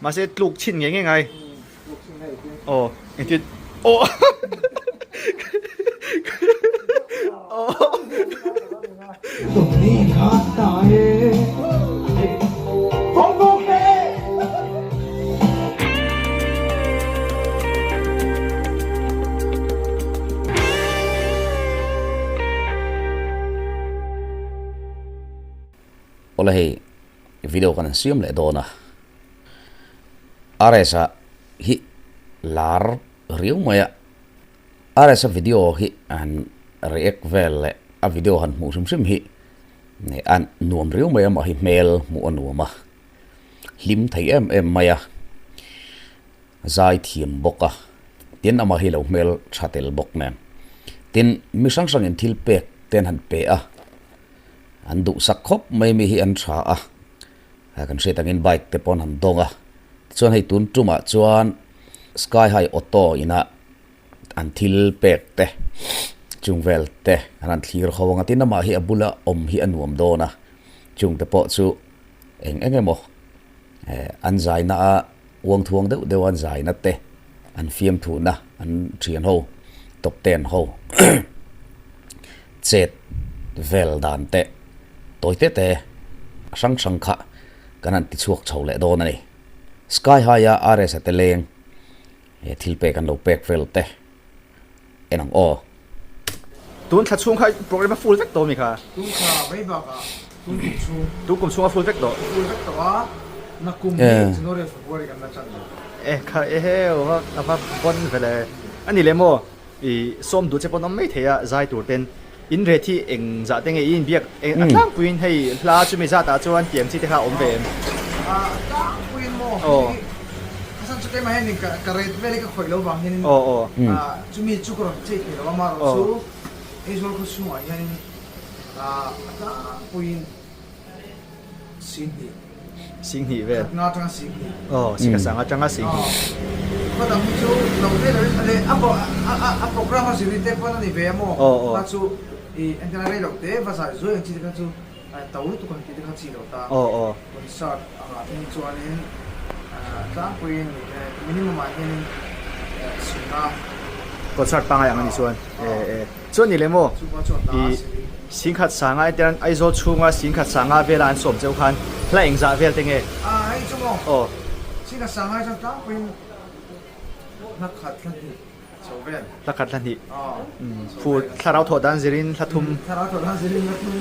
Mahse tluk chhin ngei ngei ngai. Aw engtin aw Awle hei video kan han siam leh dawn a. RS-a hi lar riau mai a, RS-a video hi han react vel leh a video han hmuh hrim hrim hi a nuam riau mai a, amah hi hmel hmuh a nuam a, hlim thei em em mai a, zai thiam bawk a, tin amah hi lo hmel tha tel bawk nen, tin mi hrang hrangin thil pek te an han pe a, an duhsak khawp mai mi hi an tha a. Kan hriat angin bike te pawn han dawng a, tichuan hei tun tumah chuan Sky High Auto ina an thil pek te chung vel te an han thlir ho ang a, tin amah hi a bula awm hi a nuam dawn a, chung te pawh chu eng eng emaw an zaina a uang thuang deuh deuh an zaina te an fiamthuhna an thian ho top ten ho chet vel dan te tawi te te hrang hrang kha kan han ti chhuak chho leh dawn a ni. Sky High a RS a te leng he thil pek an lo pek vel te en ang aw. Tun thla chhung kha program a full vek tawh mi kha? Tun thla mai bakah tun kum chhung. Tun kum chhung a full vek tawh? Full vek tawh a, nakum hi January leh February kan la tan lo. E kha eheu a va bon vele a ni leh maw? I sawm duh che pawn awm mai thei a, zai tur ten in ret hi eng zah te nge i inbiak eng a tlangpuiin hei hla chumi zat ah chuan tiang chi te kha a awm ve em? A tlangpuiin maw hei Hasan chu keimah hian ka ret vel hi ka khawih lo vang hianin chumi chu ka rawn chei thei lo a, amaherawh chu Aizawl khaw chhungah hianin a tlangpuiin Singhnih. Singhnih vel. Khat nga atanga Singhnih. Aw, Singha sang atanga Singhnih. Khaw dang hi chu lo ve lo in leh a a program a zir te pawn a ni ve a maw? Kha chu i entirna rei loh te va zai zuai ang chi te kha chu to lutuk ang tih te kha chi lo ta. Concert angah te hi chuanin tlangpuiin minimum ah hianin Singha. Concert pangngai ang a ni chuan. Chuan ni le maw? I Singkhat sanga etiang Aizawl chhunga Singkhat sanga vela an sawm cheu khan hla engzah vel te nge? A hei chu maw? Aw. Singkhat sanga hi chuan tlangpuiin hla khat hla hnih chho vel. Hla khat hla hnih. Aw. Fu thlarau thawh dan zirin hla thum. Thlarau thawh dan zirin hla thum.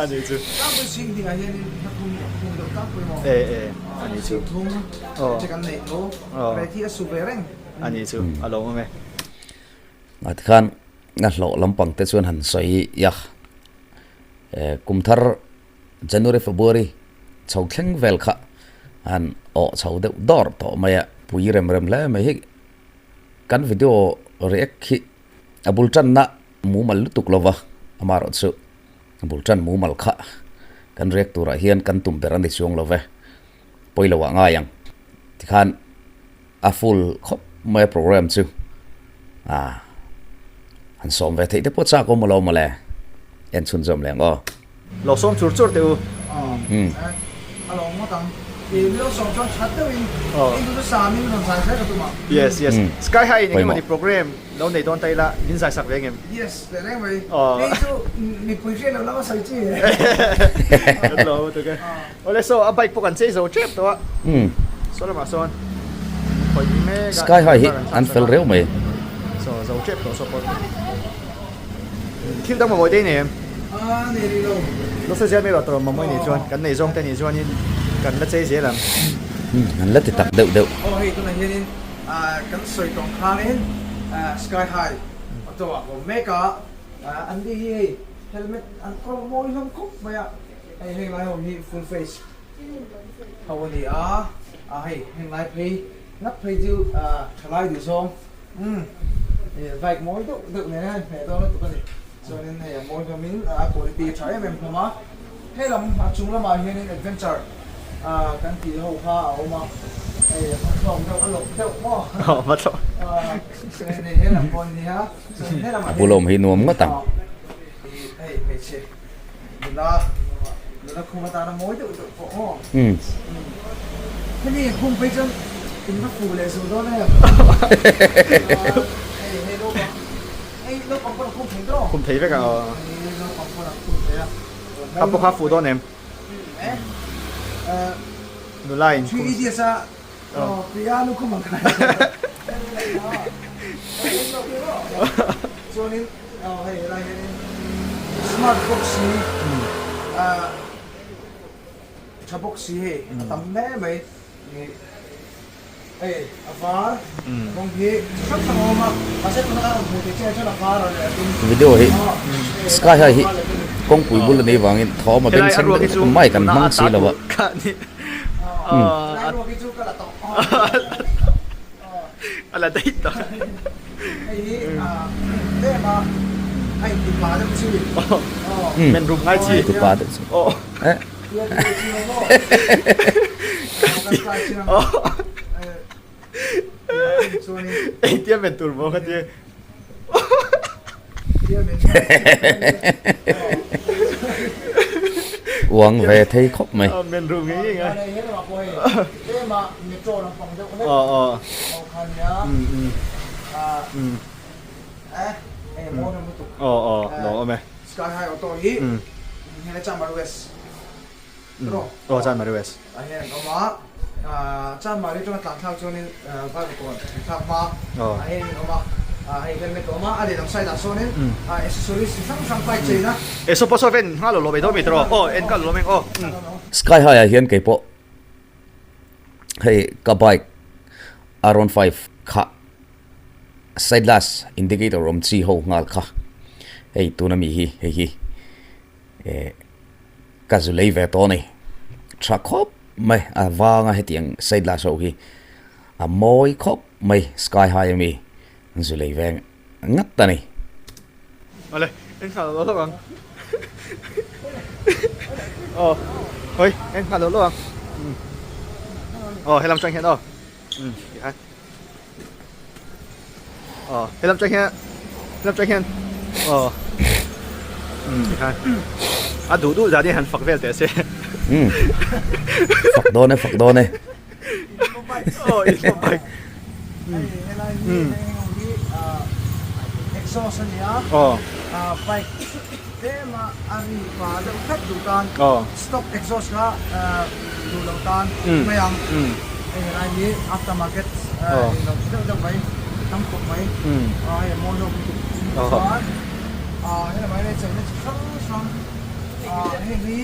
A nih chu. Tlangpui sing hnih ah hianin hla thum thum deuh tlangpui maw? E e a nih chu. Sing thum che kan neih tho. Rei thi a su ve reng. A nih chu a lo awm e. Ah tikhan a hlawh lampang te chuan han sawi i a, kum thar January February chho thleng vel kha han awh chho deuh dawr tawh mai a, pui rem rem hle mai hi kan video react hi a bul tanna mumal lutuk lova amaherawh chu a bul tan mumal kha kan react turah hian kan tum ber a ni chuang lo ve. Pawi lo ah ngai ang tikhan a full khawp mai a program chu ah han sawm ve theih te pawh chak awm alo mawle en chhun zawm leh ang aw. Lo sawm chur chur teh u. Umm. A lo ngawt ang. I lo sawm chuan that deuh in in duh chu sam in rawn zai zel ka tum ang. Yes yes. Sky High in engemaw ni program Lo nei dawn ta ila, min zai sak ve ngem? Yes, leh reng mai. Hei chu mipui hriat loh lama sawi chi e. Kan lo tuk e. Awle saw a bike pawh kan chei zo tep tawh a. Saw lamah sawn khawih mek a. Sky High hi an fel reuh mai. Saw zo tep tawh saw pawh. Thil dang mamawih te i nei em? A nei rih lo. Lo sawi zel mai rawh tawh mamawih nei chuan kan nei zawng te nih chuanin kan la chei zel ang. An la ti tak deuh deuh. Aw hei tunah hianin Kan sawi tawng khanin Sky High auto ah ka awm mek a, an ni hi hei helmet an kawr mawi hlawm khawp mai a, hei heng lai ho hi full face ho a ni a, a hei heng lai phei ngat phei chu thalai duh zawng umm bike mawi deuh deuh nen hian hmeh dawn lutuk a ni, chuanin hei a mawi hlawmin a quality a tha em em hlawm a. He lam a chung lamah hianin adventure kan tih ho kha a awm a, hei a hmathlawk deuh a lawk deuh maw? Aw hmathlawk. Chuan hei he lam pawh a nia, chuan he lamah hian. A bulawm hi nuam ngawt ang. Hei hmeichhe nula nula khum atana mawi deuh deuh pawh maw? Umm. Hemi khum phei chuan in va fuh leh zuh dawn em? Hei hei naupang hei naupang pawn a khum thei dawn. Khum thei vek a. Hei naupang pawn a khum thei a. Kha pawh kha fuh dawn em? Nula in khum. Three Idiots a Priya lukhum ang kha. Chuanin hei helai hianin smart box hi tha bawk si hei a tam hle mai hei a var rawng hi chi hrang hrang a awm a mahse tuna kan rawn hmuh theih chiah chuan a var a leh a dum Video hi Sky High hi kawngpui bul a nih vangin thawm a bengchheng deuh deuh mai kan hmang si lo a. Helai ruak hi chu ka la tawh A la daih tawh. Hei hi tlem a a inti pa deuh chi. Men rum ngai chi. Inti pa deuh chi. Engtia men tur maw ka ti. Uang ve thei khawp mai. Men rum ngei ngei ngai. Aw Chanmari West. Ah hian an awm a, Chanmari atanga tlan thlak chuanin Vaivakawn an thlak hma ah hian an awm a, hei helmet a awm a, a lehlam side ah sawnin accessories chi hrang hrang bike cheina. E saw pawh saw ven nghal lo lawm ei dawn mi tawh aw en nghal lo lawm eng aw. Sky High ah hian keipawh hei ka bike R15 kha side glass indicator awm chi ho nghal kha hei tuna mi hi hei hi. Eh ka zu lei ve tawh a ni. Tha khawp mai a vanga hetiang side glass ho hi a mawi khawp mai sky high ami an zu lei ve ngat a ni. Awle en nghal lo lo ang aw hawi en nghal lo lo ang aw helam tang hian aw tikhan Aw helam tang hian helam tang hian aw umm tikhan a duh duh zan hi han fak vel teh se umm fak dawn e fak dawn e aw info bike umm exhaust a nia aw bike tlem a a ri pa deuh hlek duh tan aw stock exhaust kha duh lo tan mai ang hei helai hi after market eng lo chi deuh deuh mai tam khawp mai hei a mawi hlawm lutuk chuan helai mai hian cheina chi hrang hrang heng hi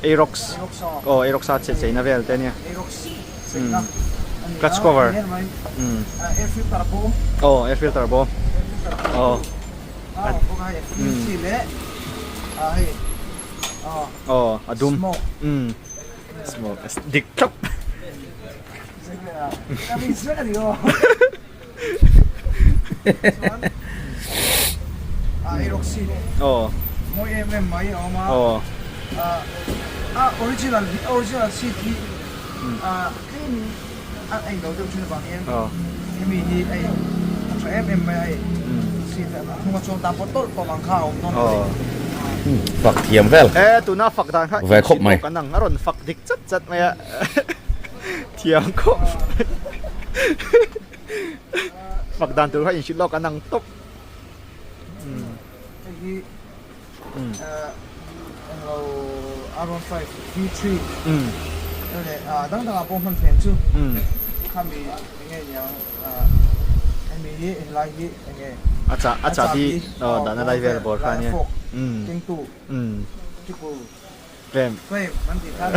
Aerox aw Aerox a cheina vel te ania Aerox cheina clutch cover air filter bawm aw air filter bawm aw Aw a dum umm smoke dik thlap aw aw aw. Fak thiam vel. E tuna fak dan kha ve khawp mai. Kan ang a rawn fak dik chat chat mai a thiam khawp fak dan tur kha inhrilh lawk an ang tawp. Hei hi englo R15 V3 leh dang dangah pawh hman theih ang chu khami enge niang hemi hi helai hi enge a chah a chahbi dahna lai vel bawr kha ania kengtu triple frame frame an tih khan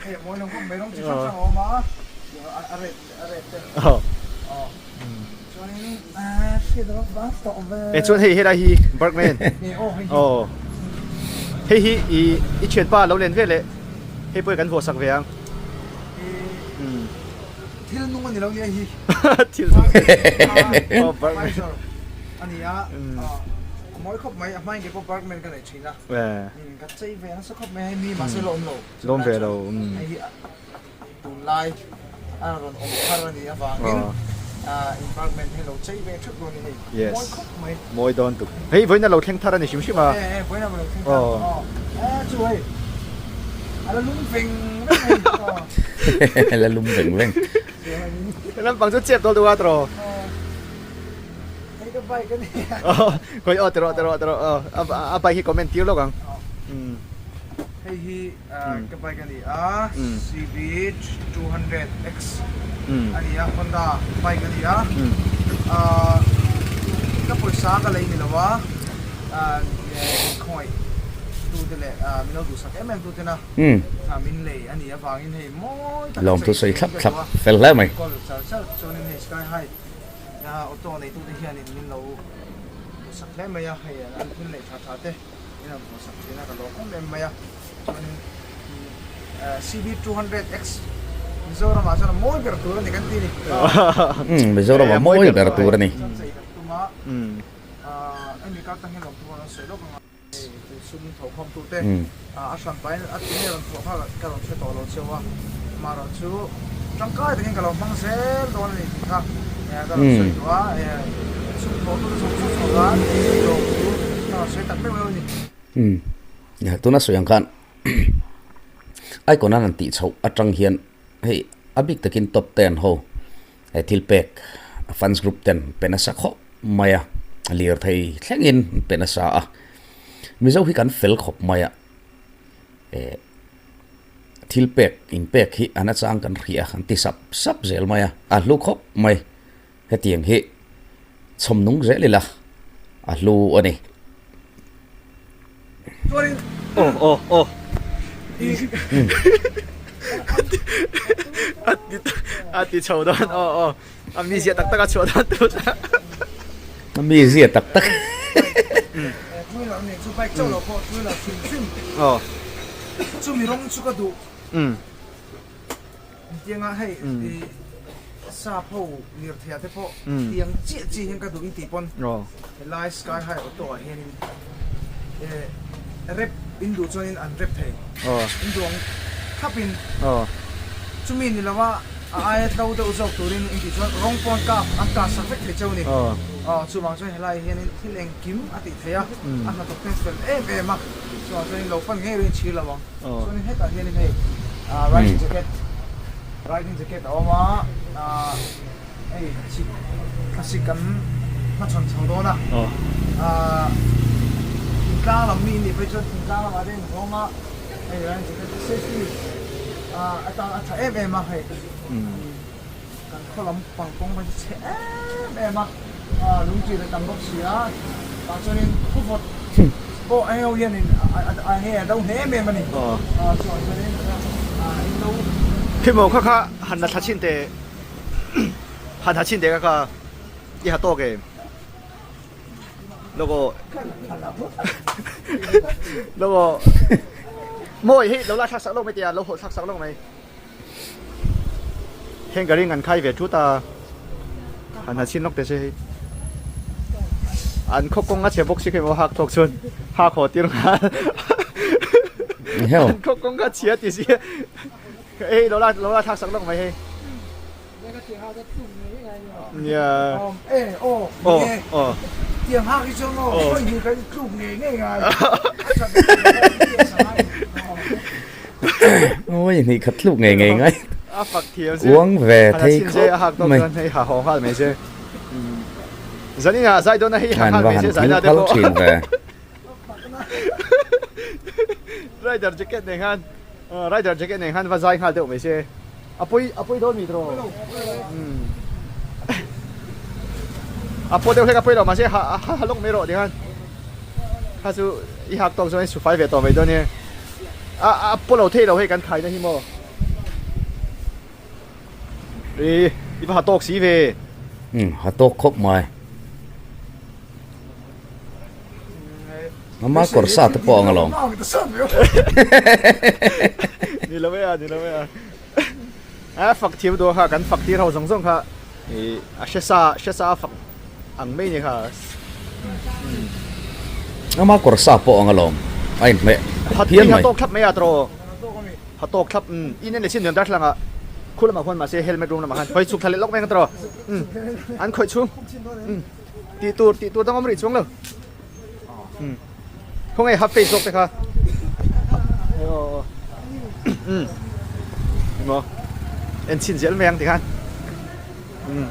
hei a mawi hlawm khawp mai rawng chi hrang hrang a awm a a red a red te E chuan hei helai hi Bergman aw hei hi i i thianpa lo len vel eh hei pawh hi kan vuahsak ve ang thil nung ani lo nia hi thil nung aw Bergman ani a mawi khawp mai a hmain kei pawh Bergman ka nei thin a ka chei ve nasa khawp mai hei mi mahse lawm lo lawm ve lo hei hi Tunlai a rawn awm thar a nih avangin environment hi lo chei ve theuh dawn a ni hei. Yes. Mawi khawp mai. Mawi dawn tuk. Hei vawiin a lo thleng thar a ni hrim hrim a. E e vawiin a lo thleng thar. Aw. E chu hei. A la lum veng veng hei. A la lum veng veng. Lampang chu chep dawl deuh a tiraw. Hei ka bike a nia. Khawi aw tiraw tiraw tiraw aw a bike hi comment tir lawk ang. Hei hi ka bike a ni a CB 200X a ni a Honda bike a ni a ka pawisa ka lei ni lo a khawngaih tute leh min lo duhsak em em tute na min lei a nih avangin hei mawi tak Lawmthu sawi thlap thlap fel hle mai. Call char char chuanin hei sky high auto neitute hianin min lo duhsak hle mai a hei an thil neih tha tha te. In rawn hmuhsak thin a ka lawm em em mai a chuanin CB 200X Mizoram ah chuan a mawi ber tur a ni kan ti a ni. Umm Mizoram ah mawi ber tur a ni. Chuan chei kan tum a hemi kal tang hian lawmthu pawh an sawi lawk ang a hei sum tho khawm tu te a hran pahin a ti nge rawn thawh kha ka rawn hre tawh lo cheu a amaherawh chu tangkai takin ka lo hmang zel dawn a ni tih kha ka rawn sawi duh a sum thawh tu te zawng zawng chho khan lawmthu ka rawn sawi tak meuh meuh a ni. Umm tuna sawi ang khan icon an han tih chhoh atang hian hei a bik takin top ten ho he thil pek fans group ten pe nasa khawp mai a lirthei thlengin pe nasa a Mizo hi kan fel khawp mai a eh thil pek in pek hi a nachang kan hria an ti sap sap zel mai a a hlu khawp mai hetiang hi chhawm nung zel ila a hlu a ni. Aw aw aw a ti chho dawn aw aw a mizia tak tak a chhuah dawn tut a mizia tak tak aw chumi rawng chu ka duh umm Tianga hei i sap ho lirthei ah te pawh tiang chiah chiah hian ka duh in tih pawn helai sky high auto ah hianin eh rep in duh chuanin an rep thei in duh ang thlapin chumi ni lova a aia tlo deuh zawk turin in tih chuan rawng pawn kap an kah sak vek thei cheu a ni chuvang chuan helai hianin thil engkim a tih theih a a hnathawk te fel em em a chuvang chuanin lo fan ngei rawhin chhir lo ang. Chuanin hetah hianin hei riding jacket riding jacket a awm a hei sik thlasik kan hmachhawn chho dawn a thingtlang lam mi in nih phei chuan thingtlang lamah te in hawng a hei riding jacket safety atan a tha em em a hei. Kan khaw lam pang kawng mai chu chhe em em a, lungtir a tam bawk si a, tah chuanin khawvawt pawh eng ho hianin a nge a do hle em em a ni. Chuvang chuanin in lo. Khimaw kha kha han la thla chhin teh, han ha chhin teh kha kha i ha tawk em? Lawk aw. Lawk aw. Mawi hei lo la thlak sak lawk mai teh a, lo hawlh thlak sak lawk mai. Heng ka ring an khai ve thut a, han ha chhin lawk teh se hei. An khaw kawng a chhe bawk si kha emaw hak thawk chuan hak haw tir nghal. An khaw kawng kha chhia ti si hei lo la lo la thlak sak lawk mai hei. Nia. Aw aw. Tiang hak hi chuan aw khawi hnih kan tluk ngei ngei ngai. Oi hnih khat tluk ngei ngei ngai. A fak thiam se. Uang ve thei khawp mai. Hei ha haw nghal mai se. Zanin ah zai dawn a hei ha nghal mai se zai na te pawh. Thin ve. Rider jacket nei khan rider jacket nei khan va zai nghal deuh mai se. A pawi a pawi dawn mi tawh. A paw deuh hlek a pawi lo mahse ha ha lawk mai rawh ti khan. Kha chu i hak tawk chuan i sufai ve tawh mai dawn e. A a paw lo thei lo hei kan khai na hi maw. I i va ha tawk si ve. Umm ha tawk khawp mai. Ama kawr sa te pawh ang alawm. Ni lo e a ni lo e a. A fak thiam duh kha kan fak tir ho zawng zawng kha i a hre sa hre sa a fak ang mai ni kha. Ama kawr sa pawh ang alawm a inhmeh phian mai. Ha tawk thlap mai a tawh. Ha tawk thlap in en leh chin nuam darthlalang ah khu lamah khuan mahse helmet room lamah khan hawi chhuk thla leh lawk mai ang tawh. An khawih chhung tih tur tih tur dang awm rih chuang lo. Khawnge half face zawk te kha. Umm emaw en chhin zel mai ang tikhan umm.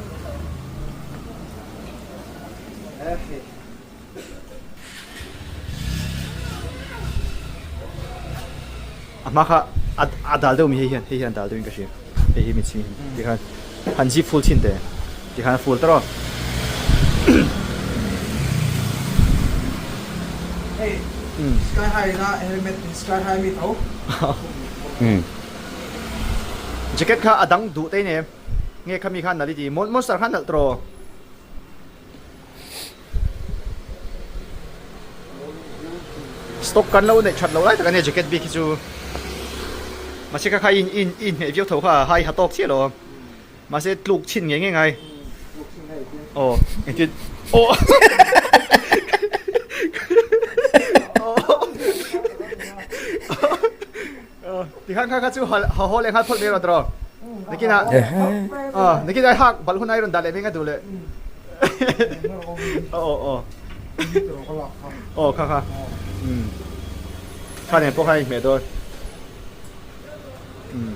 A hma kha a dal deuh mi hei hian hei hian a dal deuh in ka hria hei hi mitchhing hi tikhan han zip full chhin teh tikhan a full tawrh aw. Hei sky high na helmet in sky high mi tho. Jacket kha a dang duh te nei nge khami kha nalh i ti monster kha nalh tawrh aw. Stock kan lo neih that loh lai tak a nia jacket bik hi chu mahse kha kha i in i inhmeh viau tho kha ha i ha tawk chiah lo mahse tluk chhin ngei ngei ngai aw engtin aw Tikhan kha kha chu ha haw leh nghal phawt mai rawh tawh. Nakinah aw nakinah i hak balh hunah i rawn dah leh mai nga duh leh. Aw aw aw. Aw kha kha. Umm. Kha nen pawh khan a inhmeh dawn. Umm.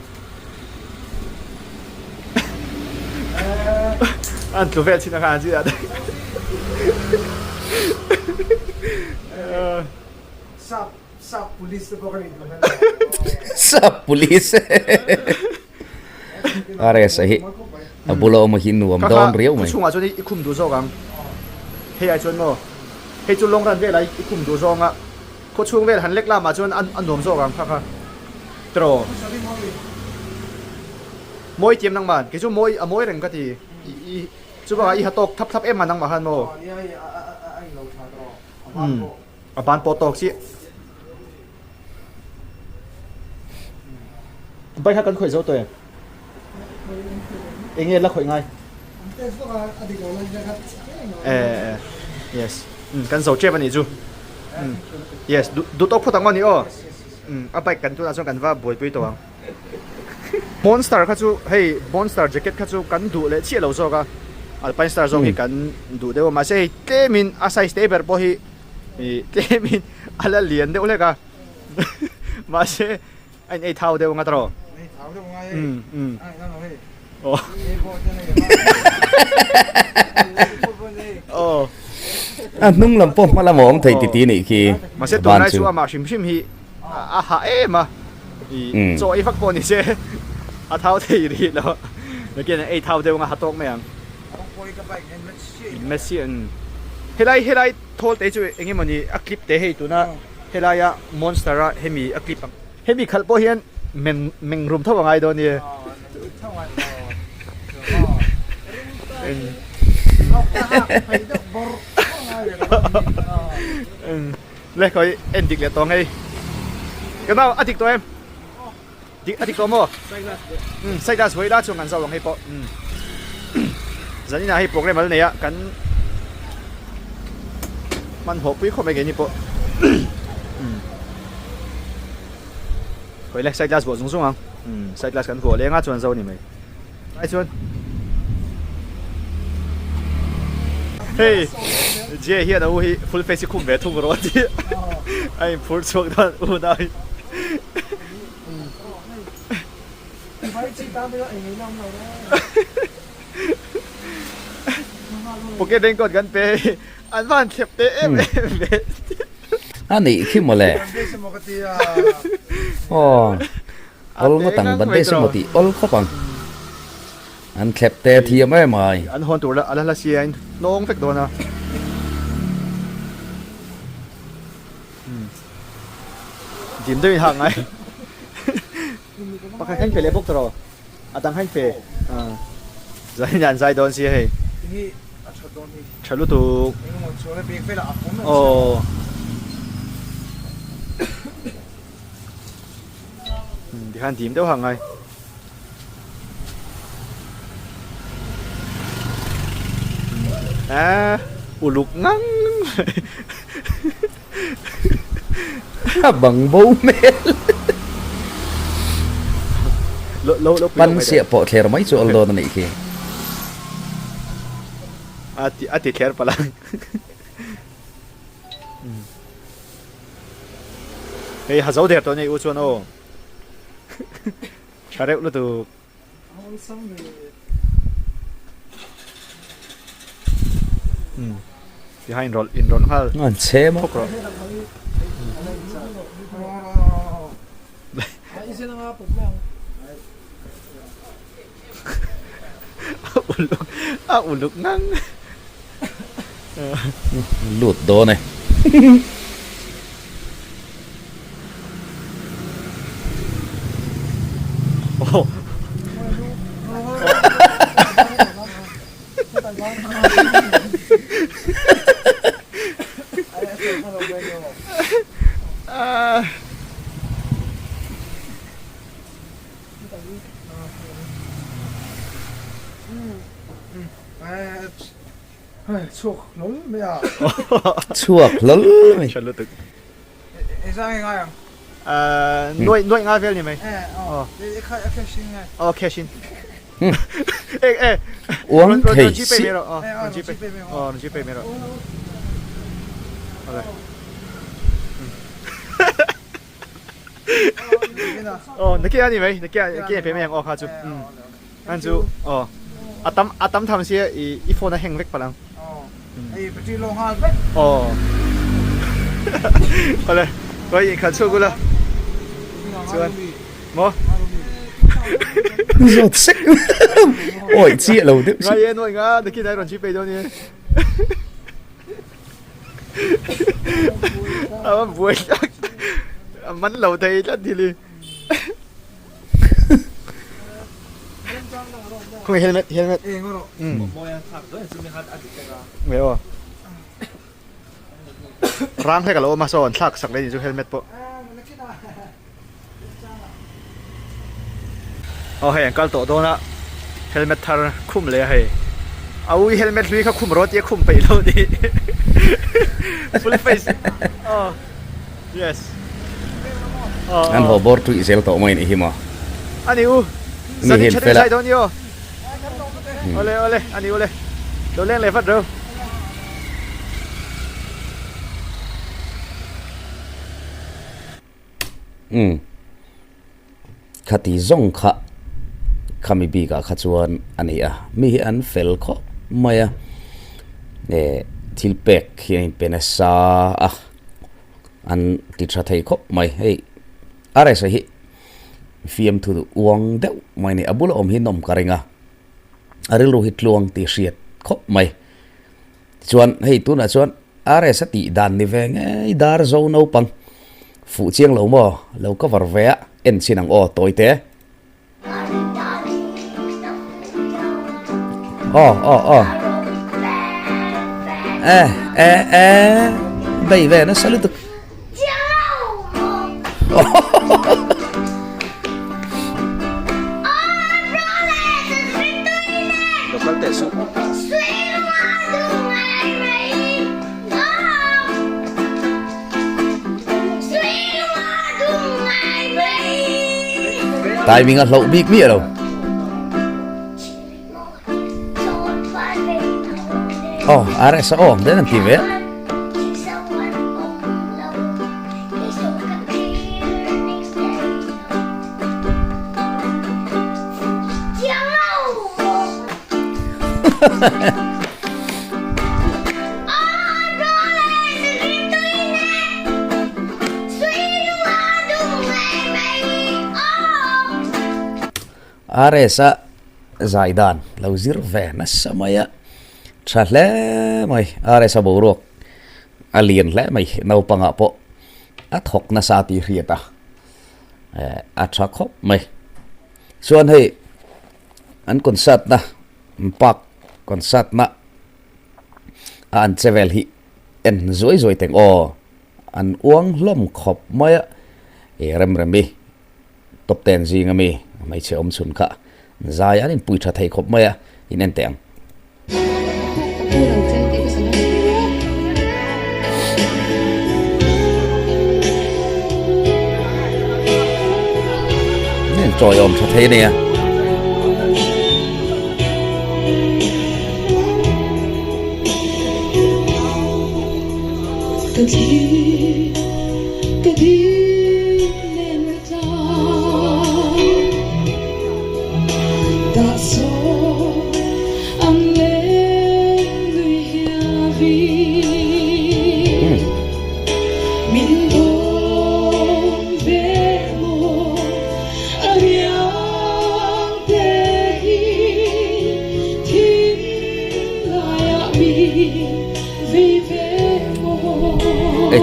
An tlu vel chin a khan an zir ah. Sap Sap police te pawh ka nih duh hmel lo. Sap police RS a hi a bula awm hi nuam dawn riau mai. Kha chhungah chuan i khum duh zawk ang. Hei ai chuan maw hei chu long run velah i khum duh zawng a khaw chhung vel han lek lamah chuan a nuam zawk ang kha kha tiraw. Mawi tiam nangman kei chu mawi a mawi reng ka ti i chubakah i ha tawk thlap thlap em a nangmah khan maw. A ban pawh tawk chiah. Bike kha kan khawih zo tawh em? Enge la khawih ngai? Eh eh yes. Um kan zo tep anih chu. Um yes duh tawk phawt ang aw ni aw. Um a bike kan tunah chuan kan va buaipui tawh ang. Monster kha chu hei Monster jacket kha chu kan duh leh chiah lo zawk a, Alpine Star zawk hi kan duh deuh a mahse hei tlemin a size te ber pawh hi ih tlemin a la lian deuh hlek a mahse a in ei thau deuh ang a tawrh umm umm aw aw A hnung lam pawh hma lam a awm thei titi nih khi mahse tunlai chu amah hrim hrim hi A hah em a, i chaw ei vak pawh ni se a thau thei rih lo. Nakin ei thau deuh anga ha tawk mai ang. Messi an helai helai thawl te chu eng emaw ni a clip te hei tuna helaia monster a hemi a clip ang. Hemi khalh pawh hian meng meng rum tho a ngai dawn nia. Le khawi en dik leh tawh ang hei. Ka nau a dik tawh em? Dik a dik tawh maw? Umm side glass vawi la chuan kan zau ang hei pawh. Umm zaninah hei program al nei a kan hmanhmawh pui khawp mai keini pawh. Umm khawi le side glass vuah zung zung ang. Umm side glass kan vuah leng a chuan zo a ni mai. Ai chuan Hei Jay hian a u hi full face hi khum ve thung rawh a ti a in phur chhuak dawn u nau hi Pocket raincoat kan pe hei an van thlep teh em em ve. A nih khi mawle. Aw. Awl ngawt ang ban daih emaw tih awl khawp ang. An thlep te thiam em ai. An hawn tur a la hla sia in hnawng vek dawn a. Dim deuh in hak ngai. Pakhat khan fe leh bawk tawh rawh. A dang khan fe. Zai an zai dawn sia hei. Tha lutuk. Aw. Tikhan dim deuh hang ngai. Eh, uluk ngang. A bang bo hmel. Lo lo lo Pan siah pawh thler mai chu awl dawn a nih khi. A ti a ti thler palh a. Hei ha zo der tawh nei u chuan aw. Tha reuh lutuk. Umm tiha inrawlh inrawlh nghal An chhem a. phawk rawh. A uluk a uluk ngang. Lut dawn e. Chhuak hlawl mai a. Chhuak hlawl mai. Tha lutuk. Nuaih nuaih nga vel ni mai. Aw cash in. E e. Uang thei si. Rawn gpay aw rawn gpay mai rawh. Awle. Aw nakin a ni mai nakin nakin a pe mai ang aw kha chu. An chu aw a tam a tam tham sia i i phone a hang vek palh ang. Aw awle khawi in khalh chhuak ula chuan maw. Zawt sek awi chiah lo deuh si. Ngai e nuai nga nakin ai rawn gpay dawn ni. A buai tak a man lo thei tlat thil hi. Khawnge helmet helmet Nge aw Rang hlek a lo awm a saw an thlak sak leh ni chu helmet pawh Aw hei an kal tawh dawn a helmet thar khum leh a hei a ui helmet hlui kha khum rawh tia khum peih lo ni full face aw yes An haw bawr tuih zel tawh mai nih hi maw. Ani u zanin tha deuh zai dawn i aw awle awle ani ule lo leng leh vat reuh. Umm khati zawng kha khami bikah kha chuan a ni a mi hi an fel khawp mai a eh thil pek hi a inpe nasa a an ti tha thei khawp mai hei a resa hi fiamthu duh uang deuh mai a ni a bula awm hi nawm ka ring a a rilru hi tluang tih hriat khawp mai. Tichuan, hei tunah chuan RS a tih dan ni ve ngei dar zo naupang fuh chiang lo maw lo cover ve a en chin ang aw tawi te. Aw aw aw e e e bei ve nasa lutuk. Lo kal teh suh. Timing a hloh bik miah lo. Aw RS a awm den an ti ve a. RS a zai dan lo zir ve nasa mai a, tha hle mai RS a boruak a lian hle mai naupangah pawh a thawk nasa tih hriat a eh a tha khawp mai chuan hei an concert na park concert na a an che vel hi en zuai zuai teng aw an uang hlawm khawp mai a eh rem rem i. Top ten zinga mi hmeichhe awm chhun kha zai an inpui tha thei khawp mai a, in en teh ang. Chawi awm tha thei a nia.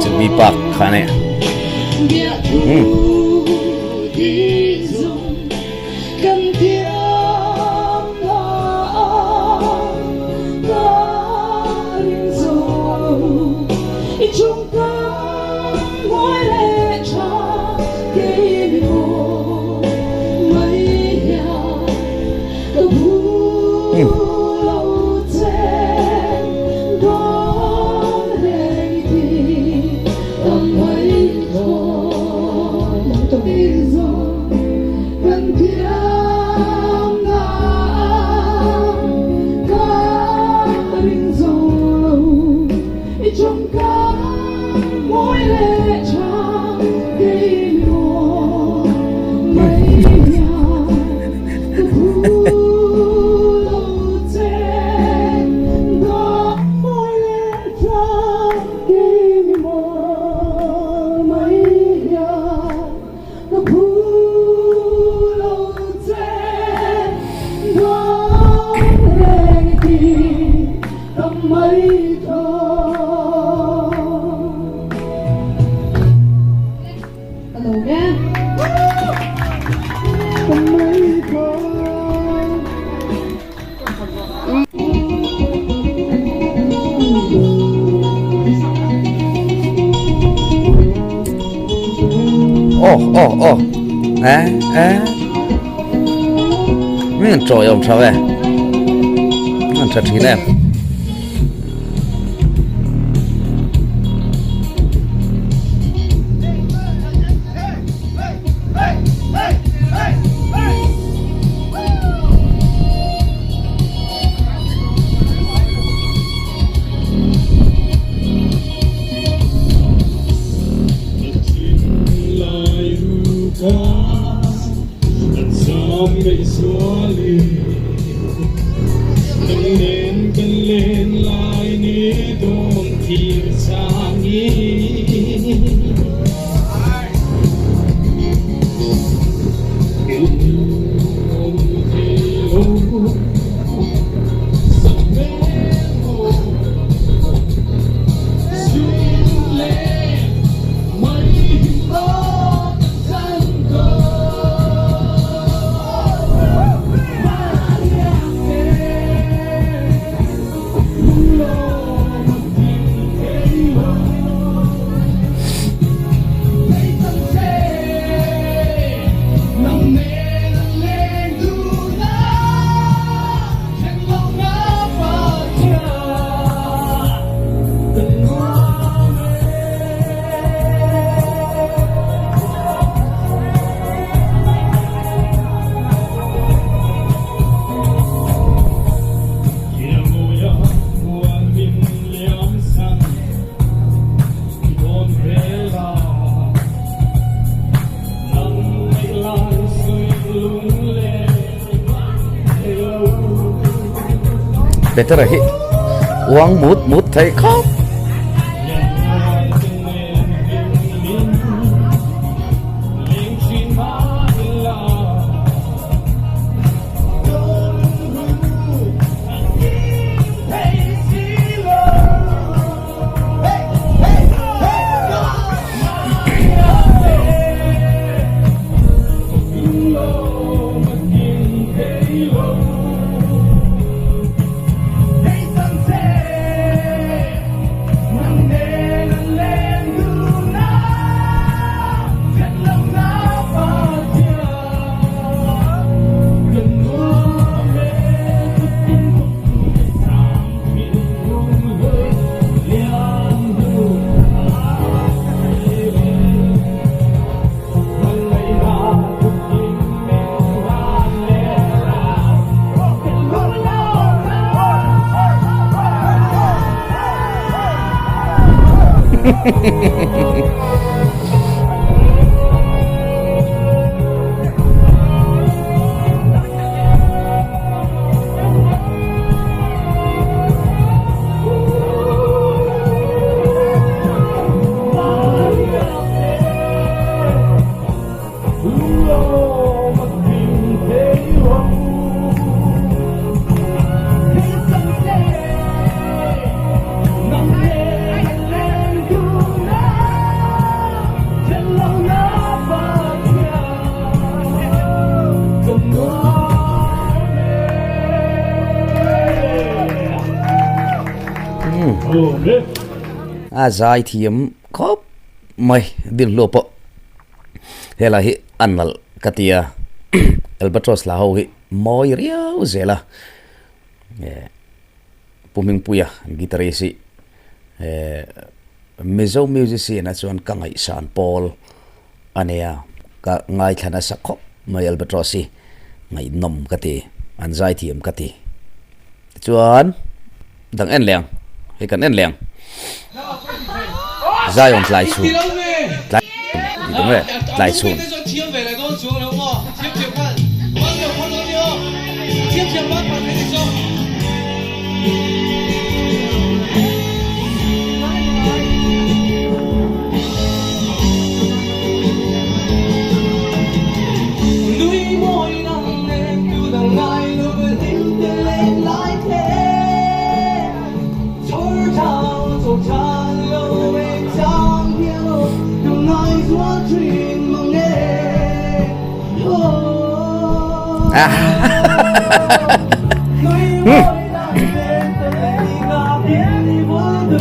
HB Park kha a ni. Umm. Aw aw aw eh eh mi an chawi awm tha ve an tha thin em. Petera hi uang mut mut thei khawp. A zai thiam khawp mai Dinhlua pawh helai hi a nalh ka ti a, Albatross hla ho hi mawi riau zel a, Pu Hmingpuia guitarist hi Mizo musician ah chuan ka ngaihsan pawl a nia, ka ngaithla nasa khawp mai Albatross hi ngaihnawm ka ti, an zaithiam ka ti. Tichuan dang en leh ang, hei kan en leh ang. Zion tlai chhun, tlai chhun tih tum e, tlai chhun.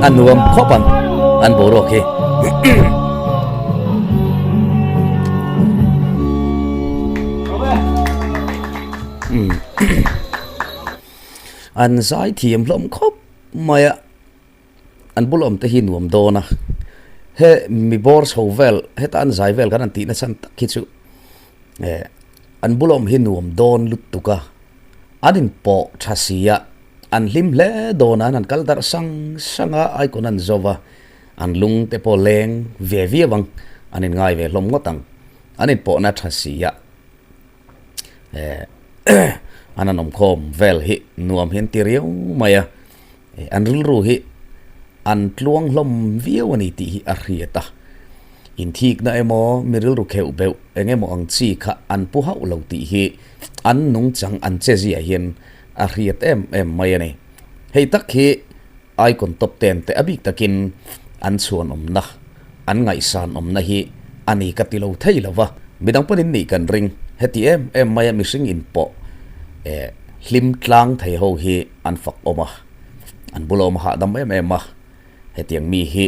A nuam khawp ang an boruak hi. An zai thiam hlawm khawp mai a, an bul awm te hi nuam dawn a, he mi bawr chho vel heta an zai vel kan han tih nachhan tak hi chu eh an bul awm hi nuam dawn lutuk a, an inpawh tha si a, an hlim hle dawn a, an han kal darh sang sang a, icon an zo va, an lung te pawh leng ve viau ang, an inngai ve hlawm ngawt ang, an inpawhna tha si a. eh an han awmkhawm vel hi nuam hi an ti riau mai a eh an rilru hi an tluang hlawm viau a ni tih hi a hriat a inthikna emaw mi rilru kheuh beuh eng emaw ang chi kha an pu hauh lo tih hi an nungchang an che ziah hian a hriat em em mai a ni hei tak hi Icon top ten te a bik takin an chhuan awmna, an ngaihsan awmna hi a ni ka ti lo thei lo va, midang pawhin nih kan ring. Heti em em maia mihring in pawh eh hlim tlang thei ho hi an fak awm a, an bula awm a hahdam em em a, hetiang mi hi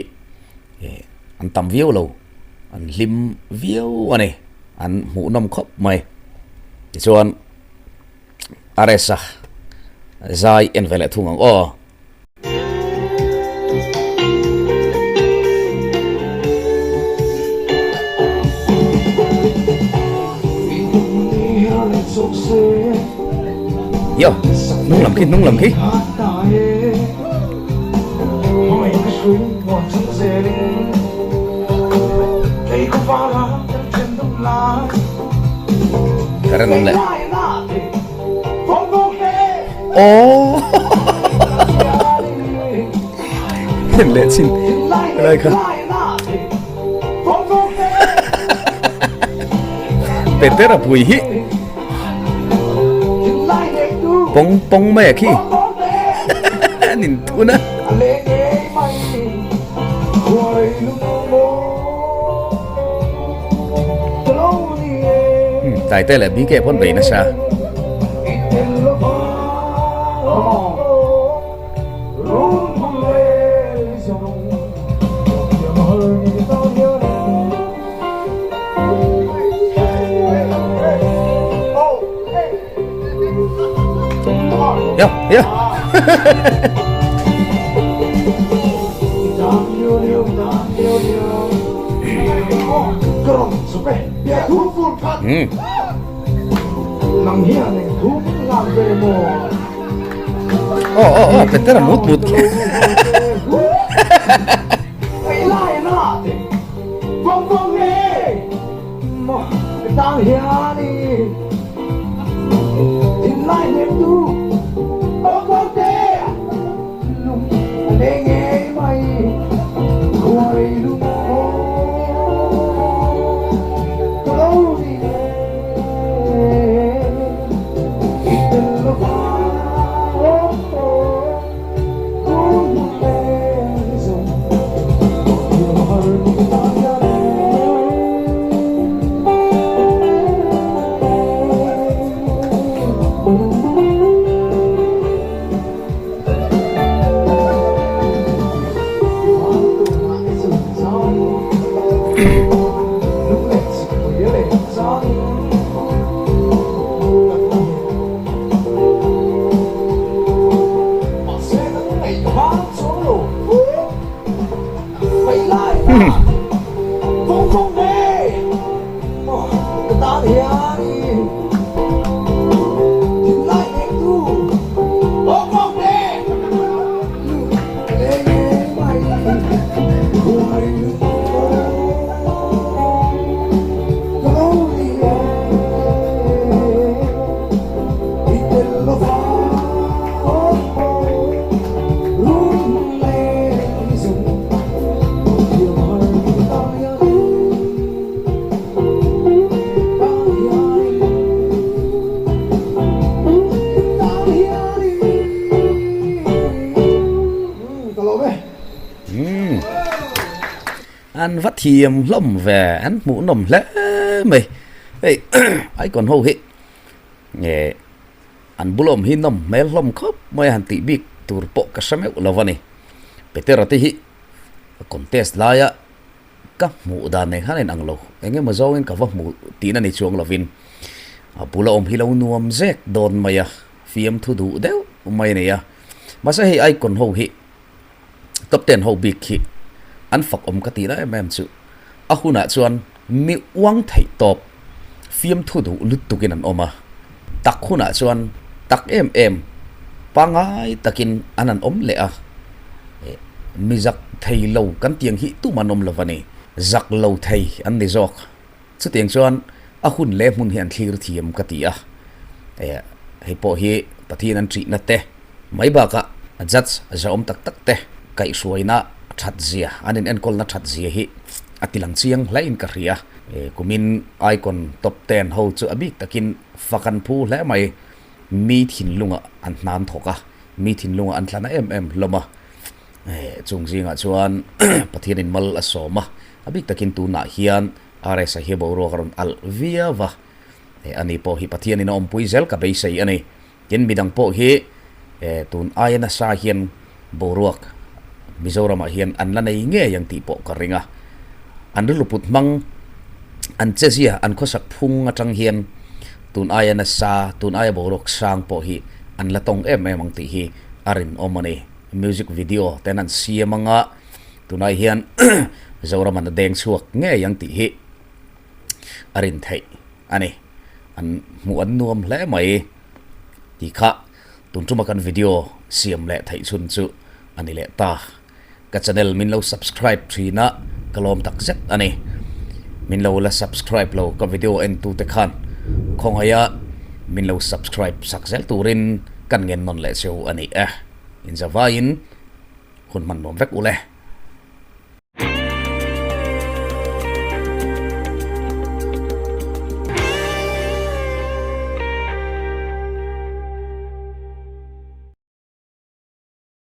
eh an tam viau lo, an hlim viau a ni, an hmuhnawm khawp mai. Tichuan RS-a zai en ve leh thung ang aw. Yo, hnung lam khi, hnung lam khi. Current awm leh. Aww Hen leh chin helai kha Petera pui hi Pawng pawng mai a khi An in thun a Taite leh BK pawn bei nasa. Yo, yo. Hmm. Oh, oh, oh, Petera mut mut. An va thiam hlawm ve, an hmuhnawm hle mai. Hei icon ho hi nge an bulawm hi nawm hmel hlawm khawp mai a han tih bik tur pawh ka hre meuh lo a ni. Petera te hi contest laia ka hmuh dan nen khan a inang lo, eng emaw zawngin ka va hmu tihna ni chuang lovin a bula awm hi lo nuam zek dawn mai a, fiamthu duh deuh mai a ni a. Mahse hei icon ho hi Top ten ho bik khi an fak awm ka tih na em em chu a hunah chuan mi uang theih tawp fiamthu duh lutukin an awm a, tak hunah chuan tak em em pangai takin an an awm leh a, mi zak thei lo kan tiang hi tum an awm lo a ni, zak lo thei an ni zawk. Chutiang chuan a hun leh hmun hi an thlir thiam ka ti a, hei pawh hi Pathian an ṭihna te mai bakah judge zahawm tak tak te kaihhruaina ṭhat zia, an in enkawlna ṭhat zia hi a ti lang chiang hlein ka hria. Kumin Icon Top Ten ho chu a bik takin fak an phu hle mai, mi thinlungah an hnan thawk a, mi thinlungah an tla na em em hlawm a. Chung zingah chuan Pathianin mal a sawm a, a bik takin tunah hian RS-a hi boruak a rawn alh viau va, ani pawh hi Pathianin a awmpui zel ka beisei a ni. Tin, midang pawh hi tun aia nasa hian boruak Mizoramah hian an la nei ngei ang tih pawh ka ring a. An rilru put hmang, an chezia, an khawsak phung atang hian tun aia nasa, tun aia boruak sang pawh hi an la tawng em em ang tih hi a rinawm a ni. Music video ten an siam anga tunai hian Zoram an a deng chhuak ngei ang tih hi a rin theih a ni. An hmuh an nuam hle mai tih kha tun tuma kan video siam leh theih chhun chu a ni leh ta. Ka channel min lo subscribe thin a, ka lawm tak zet a ni. Min lo la subscribe lo ka video en tu te khan khawngaih a min lo subscribe sak zel turin kan ngen nawn leh cheu a ni e. Inzavaiin hun hman nuam vek u le.